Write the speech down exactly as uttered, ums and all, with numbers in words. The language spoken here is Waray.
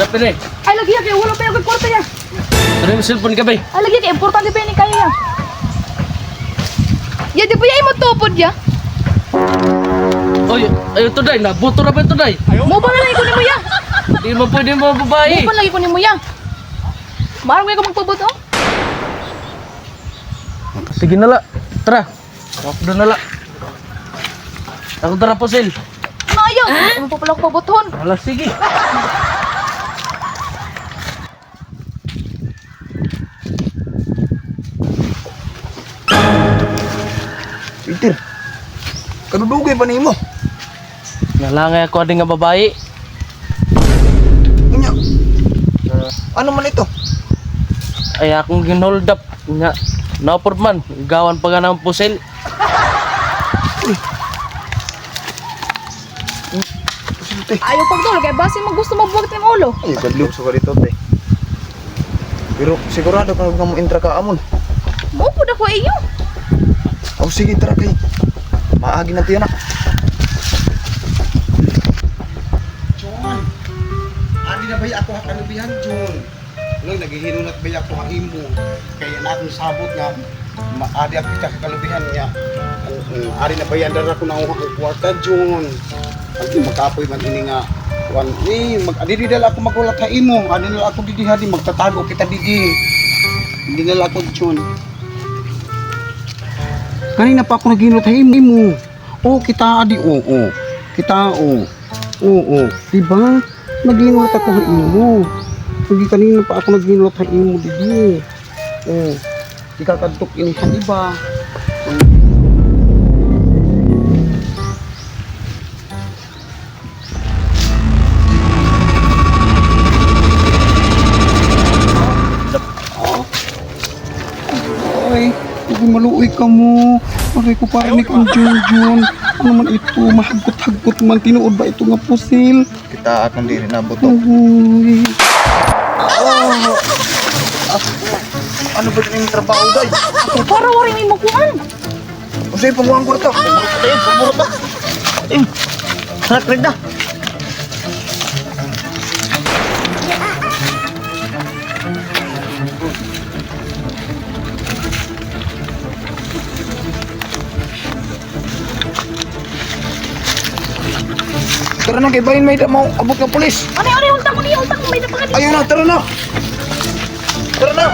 Pwede. Ay, lagi, kay wala pa ako kwarta ya. Ano yung cellphone ka, bay? Ay, lagi, kay importante pa ini kaya ya. Ya, di ba ya imo tupod ya? Oy, ay, ito, day. Nabuto na ba ito, day? Mo ba na lang ikunin mo ya? Di mo pwede mga babae. Mo ba lagi kunin mo ya? Marang may ka magpabot, oh? Sige na la. Tara. Ako doon na la. Ako tara, pusil. Maayo. Ano pa pala ako pabuthon? Hala, sige. Peter, kadudugay pa nimo. Nalangay ako adi nga babayi. Unya, ano man ito? Ay, akong ginhold up nga. Naupod man, gawan pa ka ng pusil. Pusil, te. Ayaw pagdulog, kay basi mo gusto mabuwag it ulo. Ay, kadlok sa ka dito, te. Pero sigurado ka nga mo-intra ka amon. Maupod ako iyo. O, sige, tara kay maagi na tiyan na. John, adi na ba ako ha kalubihan, John? Wala, naghihinunat ba ako ha imo? Kay an akon sabot nga, ma-, adi ako ha kalubihan niya. Ang, ang, adi na ba yan, dara ko na ang kwarta, John? Ang makapoy man ini nga, kuan, eh, mag-, adi di dala ako maghulat ha imo. Adi na la ako didi, adi, magtatago kita didi. Adi na la ako, John. Kanina pa ako naghinunat ha imo. O, kita, adi, o, o. Kita, o. O, o. Di ba? Naghinunat ako ha imo. Sige, kanina pa ako naghinunat ha imo, didi. O. Ikakadto ini ha iba. Ay, maluoy kamo. Aray ko, para ni kang Junjun. Ano man ito? Mahagkot-hagkot man. Tinuod ba ito nga pusil? Kita akong diri nabuto. Uy. Ah! Ah, ano ba ito nga trabaho, day? Para waray may makuan. Unsay panguha ang kwarta? Ay, pamurot na. Ay, sakit na. Tara na, kay bahin may da mo abot nga pulis. Ano, ano, ulta ko niya, ulta ko, may da pa ka. Ayaw na, tara na. Tara na.